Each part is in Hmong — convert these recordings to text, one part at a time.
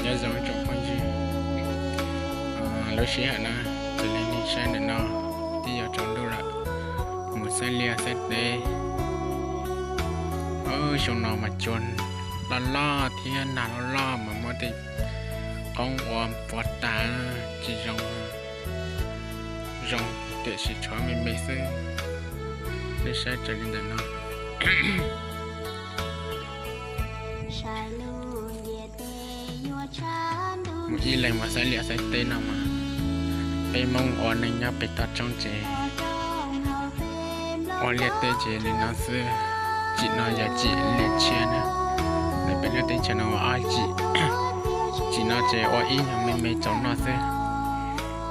Nyob zoo ib tsoom phooj ywg, lub sij hawm no, raws li nej saib ntawm no, twb yuav tsaus ntuj lawm, mus saib liaj saib teb. Xyoo no mas cua loj loj thiab nag loj loj mas muab tej qoob ua puas tas, tsis zoo, zoo tiam sis tshuav me me xwb. Nej saib raws li ntawm no. Mus ib leeg mus saib liaj saib teb no mas, peb Hmoob ua neej nyob pem toj roob ces ua liaj teb ces li no xwb. Tsim no yog tsim liaj tshiab na, peb lub teb chaws no ua ob tsim. Tsim no ces ua ib nyuag me me tsaus noj xwb.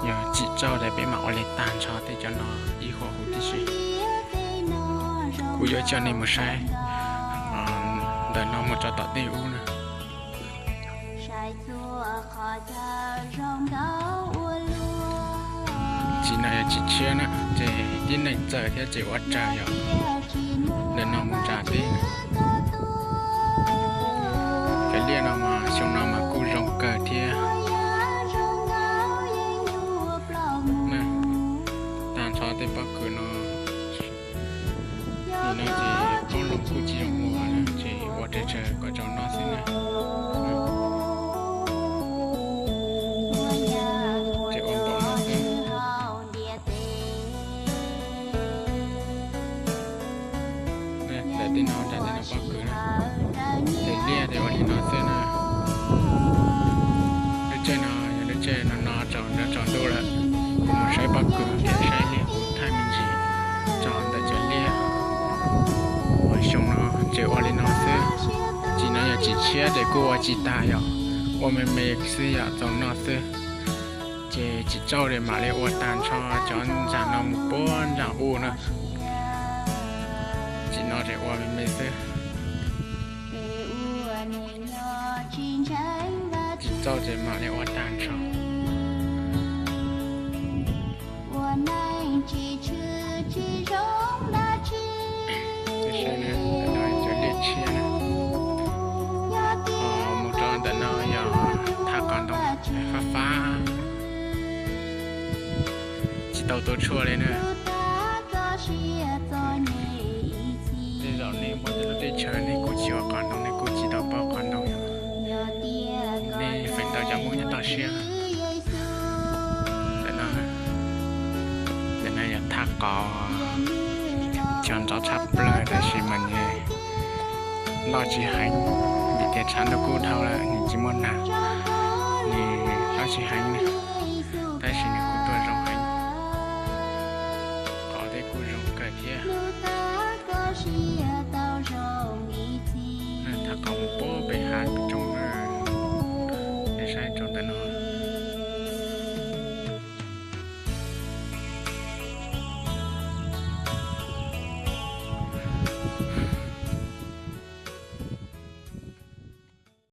Yog tsim tsau ces peb mam ua li tag nrho tej cov no ib huam huv tib si. Kuv yuav coj nej mus saib ntawm no mus rau tom tej ub na. Tsim no yog tsim tshiab na, ces tib neeg txawm thiab ces ua raws yom. Ntawm no mus nram teb. Cov liaj no mas xyoo no mas kuj zoo kawg thiab. Tag nrho tej pob kws no, nim no ces qoob loo kuj tsis zoo ua na, ces ua raws tsawg kom tsaus noj xwb na. Ces ua npaum no xwb. Ntawm tej no nram tej no pob kws na, ces liaj ces ua li no xwb na. Lub caij no yog lub caij no no tsaus ntuj lawm, kuv mus saib pob kws thiab saib liaj kuv thaij me ntsis tso ntawm cov liaj. Ua xyoo no ces ua li no xwb. Tsim no yog tsim tshiab ces kuj ua tsis tas yom, ua me me xwb yom, tsaus noj xwb. Ces tsim tsau ces mam li ua tag nrho cov ntsa no mus puag ntsa ub na. Tsim no ces ua me me xwb. Tsim tsau ces mam li ua tag nrho. Saib na, ntawm no cov liaj tshiab na. Ho mus rau ntawm no yog thaj qos ntoo fab fab, tsis tau tu tshuaj li na. Tej zaum nej muaj tej lub teb chaws nej kuj tsis ua qos ntoo, nej kuj tsis tau paub qos ntoo, nej feem ntau cov Hmoob nyob toj siab. Ntawm no, ntawm no yog thaj qos, cog ntxov tshaj plaws tab sis mas nws loj tsis heev, vim tias tshav ntuj kub dhau lawm nws tsis muaj nag, nws loj tsis heev, tab sis nws kuj tuaj zoo heev. Qos tej kuj zoo kawg thiab.